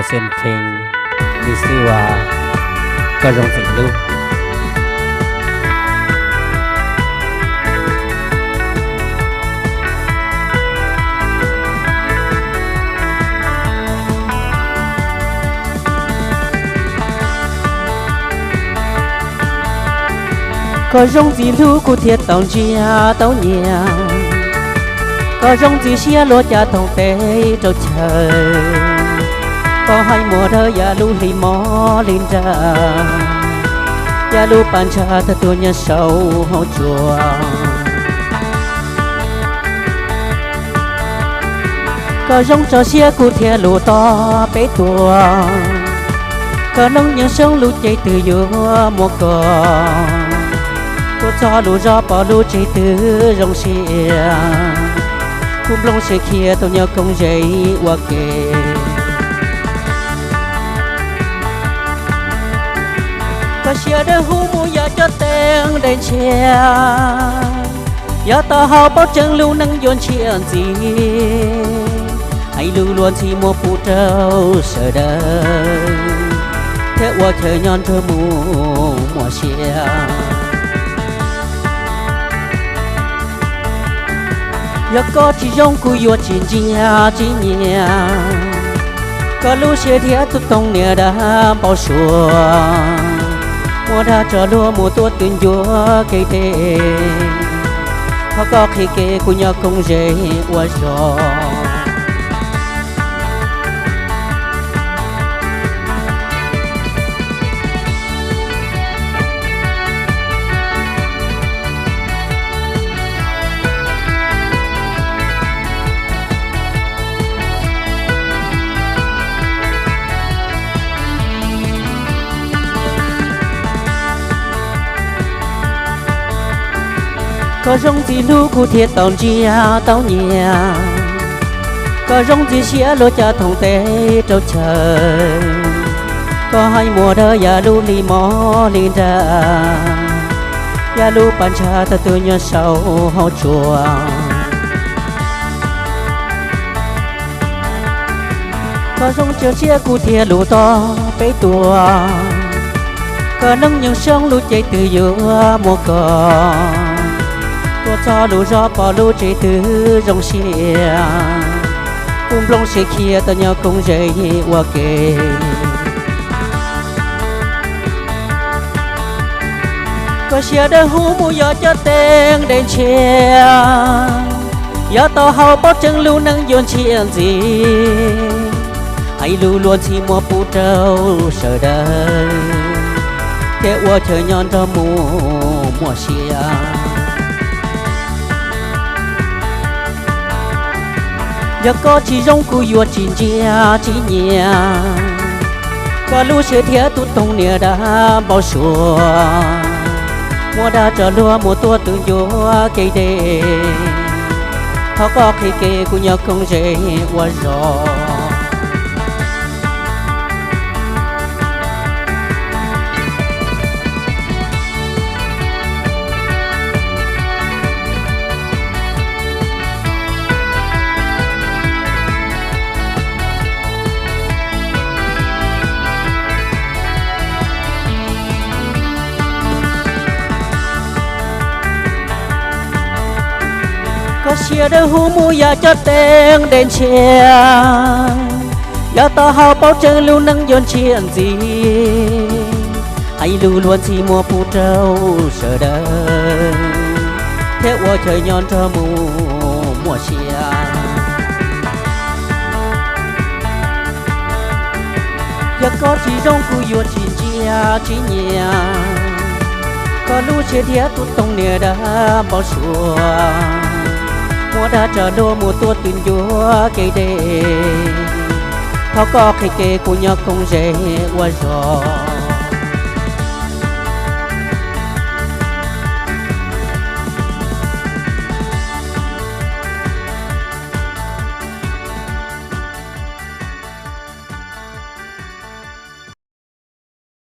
Xeem Pheej, nws xwb as, koj zoo ntxim hlub. Koj zoo ntxim hlub kuv thiaj tau ntsia tau nyiam, koj zoo ntxim siab luag cav thoom teb rau chaw, koj hais muag dawb yam lub hli mob hli nra, yam lub pas ntsha tag tuag nyob saum hauv tsuas. Koj zoo tso siab kuv thiaj lus tob peb tuaj, koj noob nyoog soob lub cev twg yuav muab koj, tuaj txog lub zos pom lub tsev twg zoo siab, kuv nplooj siab khiav tau nyob koob zes ua ke. Koj siab dawb huv mus yog cov teeb dej ntshiab, yog tau hau paub tseeb lub neej yuav ntshiab ntxiv, hais lus luag ntxhi muab pub rau sawv daws, thiab ua chaw nyob nrog mus muaj sia. Yog koj tsis zoo kuv yuav tsis ntsia tsis nyiam, koj lub siab thiab tus toog niam dab npau suav, muab dag tso luag mus tuaj twv ncua kev deb, thov koj qhia kev kuv nyob koob zes ua zog. Koj zoo ntxim hlub kuv thiaj tau ntsia tau nyiam, koj zoo ntxim siab luag cav thoom teb rau chaw, koj hais muag dawb yam lub hli mob hli nra, yam lub pas ntsha tag tuag nyob saum hauv tsuas. Koj zoo tso siab kuv thiaj lus tob peb tuaj, koj noob nyoog soob lub cev twg yuav muab koj, tuaj txog lub zos pom lub tsev twg zoo siab, kuv nplooj siab khiav tau nyob koob zes ua ke. Koj siab dawb huv mus yog cov teeb dej ntshiab, yog tau hau paub tseeb lub neej yuav ntshiab ntxiv, hais lus luag ntxhi muab pub rau sawv daws, thiab ua chaw nyob nrog mus muaj sia. Yog koj tsis zoo kuv yuav tsis ntsia tsis nyiam, koj lub siab thiab tus toog niam dab npau suav, muab dag tso luag mus tuaj twv ncua kev deb, thov koj qhia kev kuv nyob koob zes ua zog. Koj siab dawb huv mus yog cov teeb dej ntshiab, yog tau hau paub tseeb lub neej yuav ntshiab ntxiv, hais lus luag ntxhi muab pub rau sawv daws, thiab ua chaw nyob nrog mus muaj sia. Yog koj tsis zoo kuv yuav tsis ntsia tsis nyiam, koj lub siab thiab tus toog niam dab npau suav, muab dag tso luag mus tuaj twv ncua kev deb, thov koj qhia kev kuv nyob koob zes ua zog.